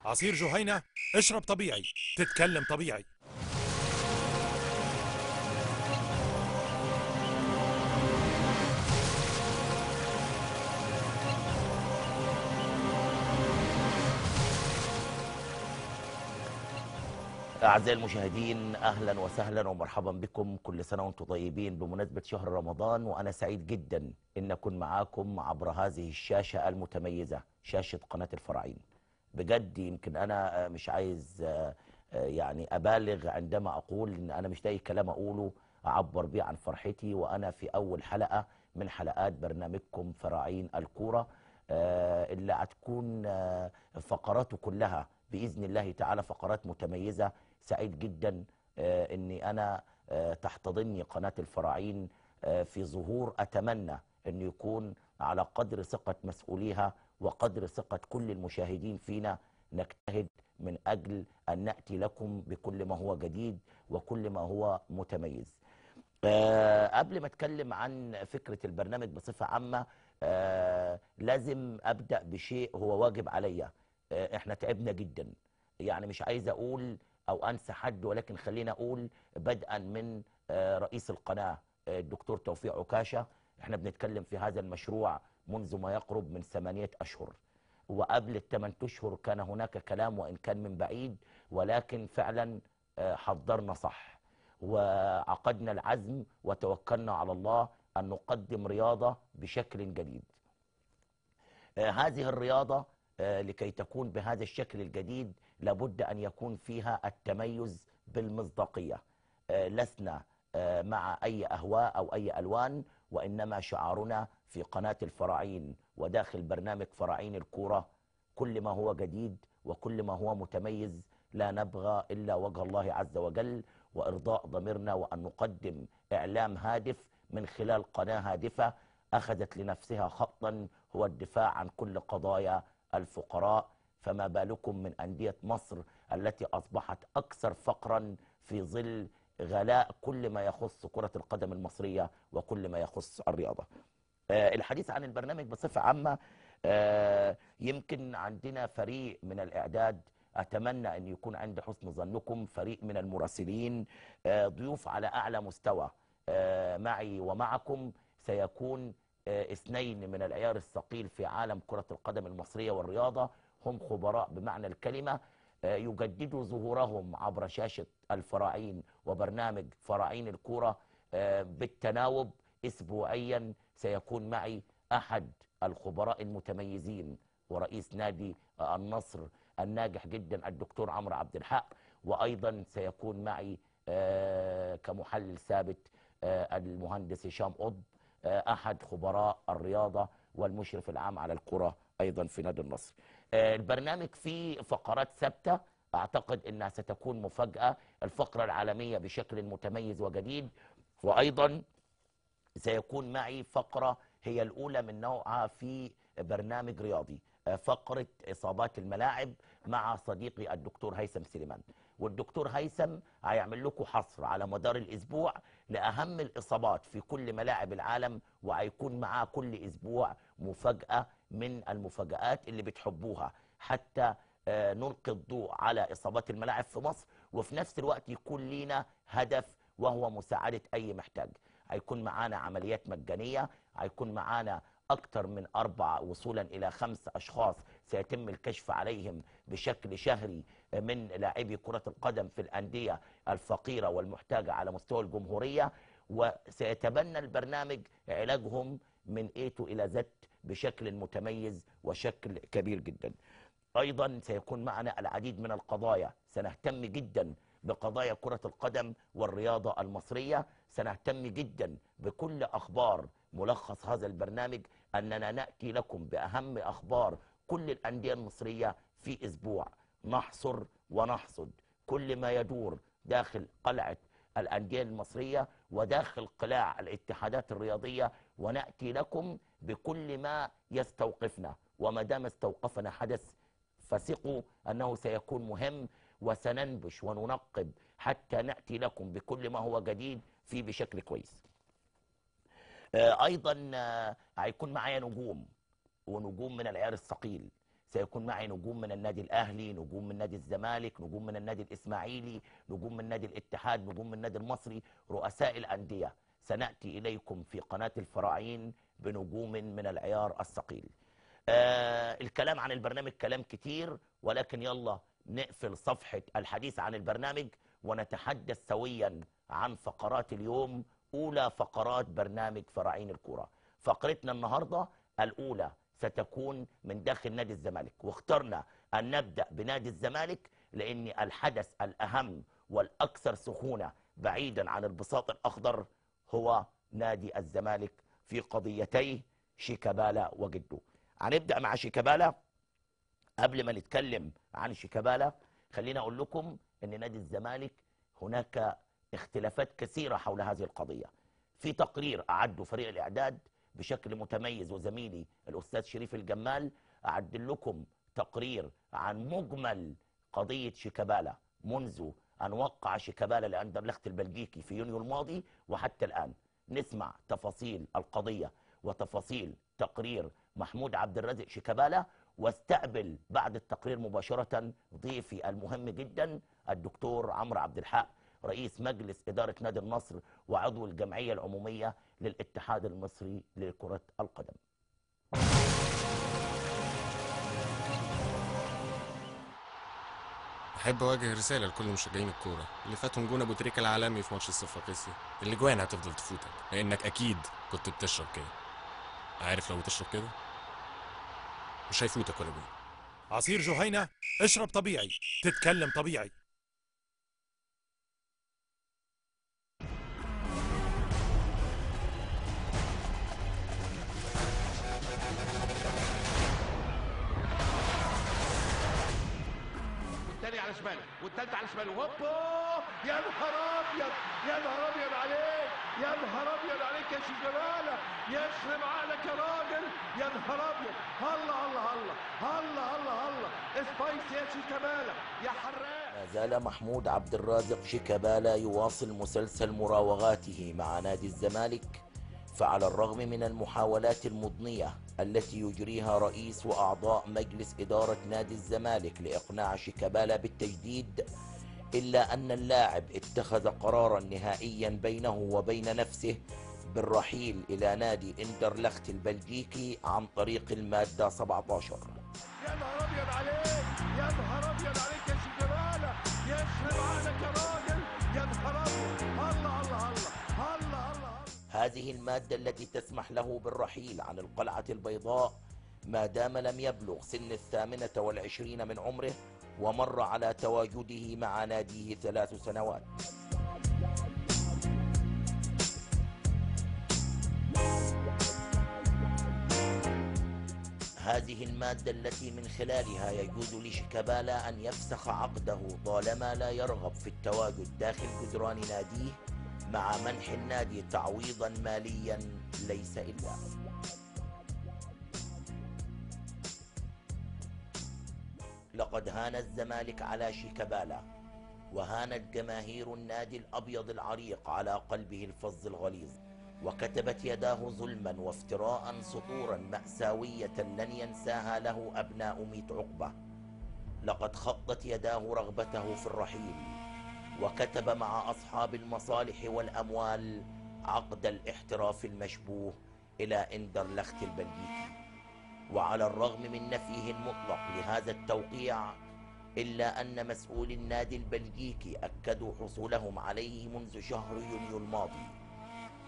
عصير جهينة، اشرب طبيعي تتكلم طبيعي. أعزائي المشاهدين، أهلا وسهلا ومرحبا بكم. كل سنة وأنتم طيبين بمناسبة شهر رمضان، وأنا سعيد جدا إن أكون معاكم عبر هذه الشاشة المتميزة، شاشة قناة الفراعين. بجد يمكن أنا مش عايز يعني أبالغ عندما أقول إن أنا مش لاقي كلام أقوله أعبر بيه عن فرحتي وأنا في أول حلقة من حلقات برنامجكم فراعين الكورة، اللي هتكون فقراته كلها بإذن الله تعالى فقرات متميزة. سعيد جدا أني أنا تحتضني قناة الفراعين في ظهور أتمنى أن يكون على قدر ثقة مسؤوليها وقدر ثقة كل المشاهدين فينا. نجتهد من أجل أن نأتي لكم بكل ما هو جديد وكل ما هو متميز. قبل ما أتكلم عن فكرة البرنامج بصفة عامة، لازم أبدأ بشيء هو واجب عليا. احنا تعبنا جدا، يعني مش عايز اقول او انسى حد، ولكن خلينا اقول بدءا من رئيس القناة الدكتور توفيق عكاشة. احنا بنتكلم في هذا المشروع منذ ما يقرب من 8 اشهر، وقبل ال8 اشهر كان هناك كلام وان كان من بعيد، ولكن فعلا حضرنا صح وعقدنا العزم وتوكلنا على الله ان نقدم رياضة بشكل جديد. هذه الرياضة لكي تكون بهذا الشكل الجديد لابد أن يكون فيها التميز بالمصداقية. لسنا مع أي أهواء أو أي ألوان، وإنما شعارنا في قناة الفراعين وداخل برنامج فراعين الكورة كل ما هو جديد وكل ما هو متميز. لا نبغى إلا وجه الله عز وجل وإرضاء ضميرنا، وأن نقدم إعلام هادف من خلال قناة هادفة أخذت لنفسها خطا هو الدفاع عن كل قضايا الفقراء. فما بالكم من أندية مصر التي أصبحت أكثر فقرا في ظل غلاء كل ما يخص كرة القدم المصرية وكل ما يخص الرياضة. الحديث عن البرنامج بصفة عامة، يمكن عندنا فريق من الإعداد أتمنى أن يكون عند حسن ظنكم، فريق من المراسلين، ضيوف على أعلى مستوى. معي ومعكم سيكون 2 من العيار الثقيل في عالم كرة القدم المصرية والرياضة، هم خبراء بمعنى الكلمة، يجددوا ظهورهم عبر شاشة الفراعين وبرنامج فراعين الكورة بالتناوب أسبوعيا. سيكون معي أحد الخبراء المتميزين ورئيس نادي النصر الناجح جدا الدكتور عمرو عبد الحق، وأيضا سيكون معي كمحلل ثابت المهندس هشام قطب، أحد خبراء الرياضة والمشرف العام على الكرة أيضا في نادي النصر. البرنامج فيه فقرات ثابتة أعتقد أنها ستكون مفاجأة، الفقرة العالمية بشكل متميز وجديد، وأيضا سيكون معي فقرة هي الأولى من نوعها في برنامج رياضي، فقرة إصابات الملاعب مع صديقي الدكتور هيثم سليمان. والدكتور هيثم هيعمل لكم حصر على مدار الأسبوع لأهم الإصابات في كل ملاعب العالم، وهيكون معاه كل أسبوع مفاجأة من المفاجآت اللي بتحبوها حتى نلقي الضوء على إصابات الملاعب في مصر، وفي نفس الوقت يكون لينا هدف وهو مساعدة أي محتاج. هيكون معانا عمليات مجانية، هيكون معانا أكثر من 4 وصولا إلى 5 أشخاص سيتم الكشف عليهم بشكل شهري من لاعبي كرة القدم في الأندية الفقيرة والمحتاجة على مستوى الجمهورية، وسيتبنى البرنامج علاجهم من A إلى Z بشكل متميز وشكل كبير جدا. أيضا سيكون معنا العديد من القضايا، سنهتم جدا بقضايا كرة القدم والرياضة المصرية، سنهتم جدا بكل أخبار. ملخص هذا البرنامج أننا نأتي لكم بأهم أخبار كل الأندية المصرية في أسبوع، نحصر ونحصد كل ما يدور داخل قلعة الأندية المصرية وداخل قلاع الاتحادات الرياضية، ونأتي لكم بكل ما يستوقفنا. وما دام استوقفنا حدث فثقوا أنه سيكون مهم، وسننبش وننقب حتى نأتي لكم بكل ما هو جديد فيه بشكل كويس. أيضا هيكون معايا نجوم، ونجوم من العيار الثقيل. سيكون معي نجوم من النادي الأهلي، نجوم من نادي الزمالك، نجوم من النادي الإسماعيلي، نجوم من نادي الاتحاد، نجوم من النادي المصري، رؤساء الأندية. سنأتي إليكم في قناة الفراعين بنجوم من العيار الثقيل. الكلام عن البرنامج كلام كتير، ولكن يلا نقفل صفحة الحديث عن البرنامج ونتحدث سويا عن فقرات اليوم. أولى فقرات برنامج فراعين الكرة، فقرتنا النهاردة الأولى ستكون من داخل نادي الزمالك، واخترنا أن نبدأ بنادي الزمالك لأن الحدث الأهم والأكثر سخونة بعيدا عن البساط الأخضر هو نادي الزمالك في قضيتيه شيكابالا وجده. هنبدأ مع شيكابالا. قبل ما نتكلم عن شيكابالا خلينا أقول لكم أن نادي الزمالك هناك اختلافات كثيرة حول هذه القضية. في تقرير أعده فريق الإعداد بشكل متميز وزميلي الأستاذ شريف الجمال أعد لكم تقرير عن مجمل قضية شيكابالا منذ أن وقع شيكابالا لأندرلخت البلجيكي في يونيو الماضي وحتى الآن. نسمع تفاصيل القضية وتفاصيل تقرير محمود عبد الرازق شيكابالا، واستقبل بعد التقرير مباشرة ضيفي المهم جدا الدكتور عمرو عبد الحق، رئيس مجلس إدارة نادي النصر وعضو الجمعية العمومية للاتحاد المصري لكرة القدم. أحب أوجه رسالة لكل مشجعين الكورة اللي فاتهم جون أبو تريكة العالمي في ماتش الصفاقسي. الأجوان هتفضل تفوتك لأنك أكيد كنت بتشرب كده. عارف لو بتشرب كده مش هيفوتك ولا جون. عصير جهينة، اشرب طبيعي تتكلم طبيعي. والتاني على شماله والتالت على شماله، هوبا يا نهار ابيض، يا نهار ابيض عليك، يا نهار ابيض عليك يا شيكابالا، يخرب عقلك يا راجل، يا نهار ابيض، هلا هلا هلا هلا هلا هلا spicy يا شيكابالا يا حراق. ما زال محمود عبد الرازق شيكابالا يواصل مسلسل مراوغاته مع نادي الزمالك، فعلى الرغم من المحاولات المضنية التي يجريها رئيس وأعضاء مجلس إدارة نادي الزمالك لإقناع شيكابالا بالتجديد، إلا أن اللاعب اتخذ قرارا نهائيا بينه وبين نفسه بالرحيل إلى نادي إندرلخت البلجيكي عن طريق المادة 17. يا نهار أبيض عليك، يا نهار أبيض عليك يا شيكابالا، يخرب عقلك يا راجل، يا نهار أبيض، الله الله الله الله الله. هذه المادة التي تسمح له بالرحيل عن القلعة البيضاء ما دام لم يبلغ سن 28 من عمره ومر على تواجده مع ناديه 3 سنوات. هذه المادة التي من خلالها يجوز لشيكابالا أن يفسخ عقده طالما لا يرغب في التواجد داخل جدران ناديه، مع منح النادي تعويضا ماليا ليس إلا. لقد هان الزمالك على شيكابالا، وهانت جماهير النادي الأبيض العريق على قلبه الفظ الغليظ، وكتبت يداه ظلما وافتراء سطورا مأساوية لن ينساها له أبناء ميت عقبة. لقد خطت يداه رغبته في الرحيل، وكتب مع أصحاب المصالح والأموال عقد الاحتراف المشبوه إلى إندرلخت البلجيكي. وعلى الرغم من نفيه المطلق لهذا التوقيع، إلا أن مسؤولي النادي البلجيكي أكدوا حصولهم عليه منذ شهر يونيو الماضي،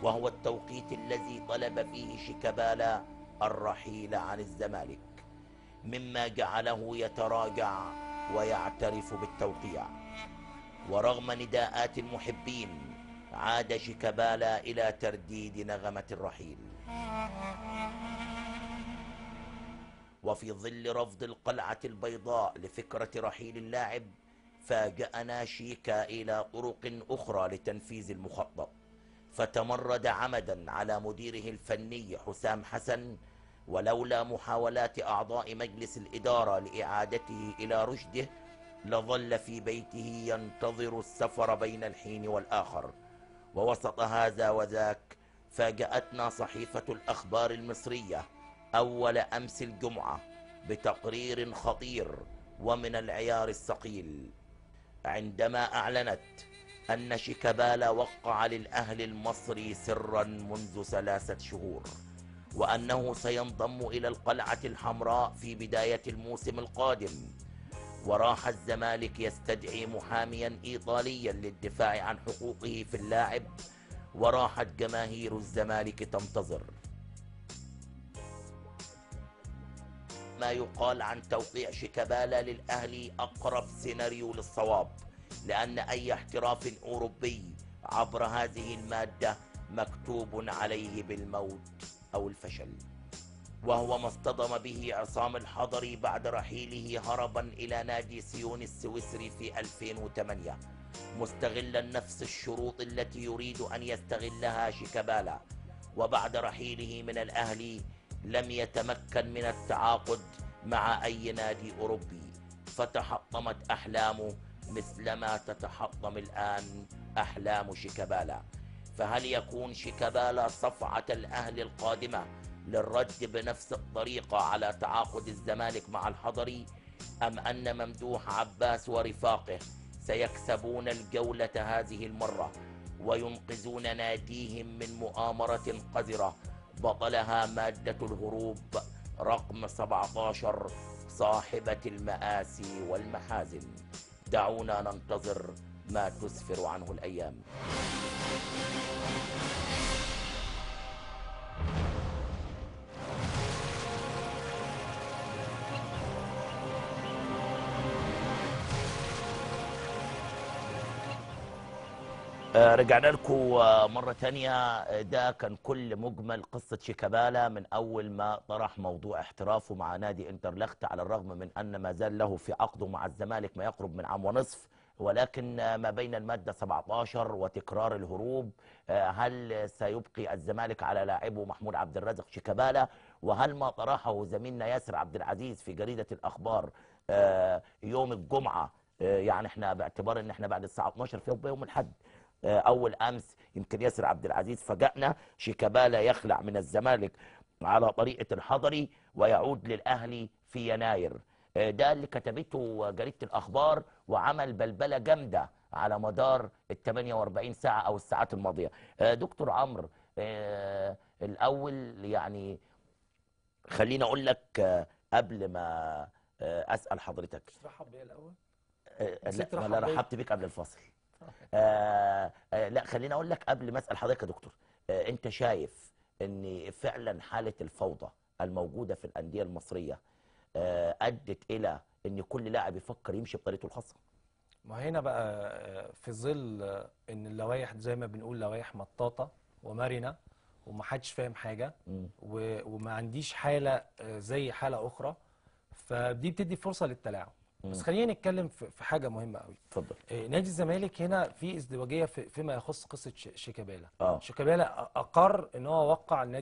وهو التوقيت الذي طلب فيه شيكابالا الرحيل عن الزمالك، مما جعله يتراجع ويعترف بالتوقيع. ورغم نداءات المحبين، عاد شيكابالا إلى ترديد نغمة الرحيل. وفي ظل رفض القلعة البيضاء لفكرة رحيل اللاعب، فاجأنا شيكا إلى طرق أخرى لتنفيذ المخطط، فتمرد عمدا على مديره الفني حسام حسن، ولولا محاولات أعضاء مجلس الإدارة لإعادته إلى رشده لظل في بيته ينتظر السفر بين الحين والآخر. ووسط هذا وذاك، فاجأتنا صحيفة الأخبار المصرية أول أمس الجمعة بتقرير خطير ومن العيار الثقيل، عندما أعلنت أن شيكابالا وقع للأهلي المصري سرا منذ 3 شهور، وأنه سينضم إلى القلعة الحمراء في بداية الموسم القادم. وراح الزمالك يستدعي محاميا إيطاليا للدفاع عن حقوقه في اللاعب، وراحت جماهير الزمالك تنتظر. ما يقال عن توقيع شيكابالا للأهلي أقرب سيناريو للصواب، لأن أي احتراف أوروبي عبر هذه المادة مكتوب عليه بالموت أو الفشل، وهو ما اصطدم به عصام الحضري بعد رحيله هربا إلى نادي سيون السويسري في 2008، مستغلا نفس الشروط التي يريد أن يستغلها شيكابالا. وبعد رحيله من الأهلي لم يتمكن من التعاقد مع أي نادي أوروبي، فتحطمت أحلامه مثلما تتحطم الآن أحلام شيكابالا. فهل يكون شيكابالا صفعة الأهلي القادمة للرد بنفس الطريقة على تعاقد الزمالك مع الحضري، أم أن ممدوح عباس ورفاقه سيكسبون الجولة هذه المرة وينقذون ناديهم من مؤامرة قذرة بطلها مادة الهروب رقم 17 صاحبة المآسي والمحازن؟ دعونا ننتظر ما تسفر عنه الأيام. رجعنا لكم مرة تانية. ده كان كل مجمل قصة شيكابالا من أول ما طرح موضوع احترافه مع نادي انترلخت، على الرغم من أن ما زال له في عقده مع الزمالك ما يقرب من 1.5 عام، ولكن ما بين المادة 17 وتكرار الهروب، هل سيبقي الزمالك على لاعبه محمود عبد الرازق شيكابالا؟ وهل ما طرحه زميلنا ياسر عبد العزيز في جريدة الأخبار يوم الجمعة، يعني احنا باعتبار ان احنا بعد الساعة 12 في يوم الأحد أول أمس، يمكن ياسر عبد العزيز فاجأنا، شيكابالا يخلع من الزمالك على طريقة الحضري ويعود للأهلي في يناير. ده اللي كتبته جريدة الأخبار وعمل بلبلة جامدة على مدار ال 48 ساعة أو الساعات الماضية. دكتور عمرو، الأول يعني خليني أقول لك قبل ما أسأل حضرتك. ترحب بيا الأول؟ لا، أنا رحبت بيك قبل الفاصل. لا خليني اقول لك قبل ما اسال حضرتك يا دكتور، انت شايف ان فعلا حاله الفوضى الموجودة في الاندية المصرية ادت الى ان كل لاعب يفكر يمشي بطريقته الخاصة؟ ما هنا بقى في ظل ان اللوائح زي ما بنقول لوائح مطاطه ومرنه ومحدش فاهم حاجة، وما عنديش حاله زي حاله اخرى، فدي بتدي فرصة للتلاعب. بس خلينا نتكلم في حاجة مهمة قوي. اتفضل. نادي الزمالك هنا في ازدواجية فيما يخص قصة شيكابالا. شيكابالا اقر ان هو وقع النادي